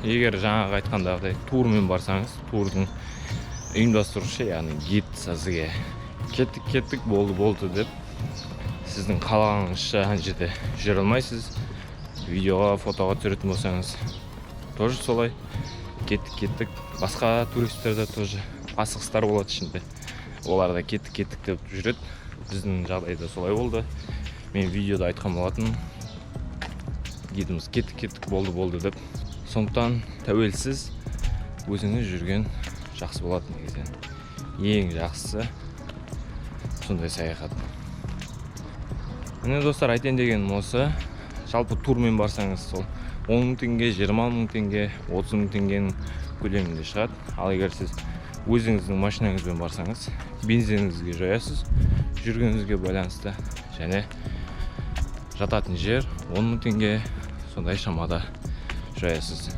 Егер жаңағы айтқандағыдай турмен барсаңыз, турдың ұйымдастырушы, яғни гид сізге «Кеттік, кеттік, болды, болды» деп, сіздің қалағаныңызша ана жерде жүре алмайсыз. Видеоға, фотоға түсіретін болсаңыз, тоже солай, «Кеттік, кеттік». Басқа туристерде тоже асығыстар болады ішінде, олар да «Кеттік, кеттік» деп жүреді. Біздің жағдайда солай болды. Мен видеода айтқан болатынмын, гидіміз «Кеттік, кеттік, болды, болды» деп. Сондықтан тәуелсіз өзіңіз жүрген жақсы болады негізінен, ең жақсысы сондай саяхат. Міне, достар, айтайын дегенім осы. Жалпы турмен барсаңыз, сол 10 мың теңге, 20 мың теңге, 30 мың теңгенің көлемінде шығады. Ал егер сіз өзіңіздің машинаңызбен барсаңыз, бензиніңізге жоясыз, жүргеніңізге байланысты және жататын жер 10 мың теңге, сондай шамада жоясыз.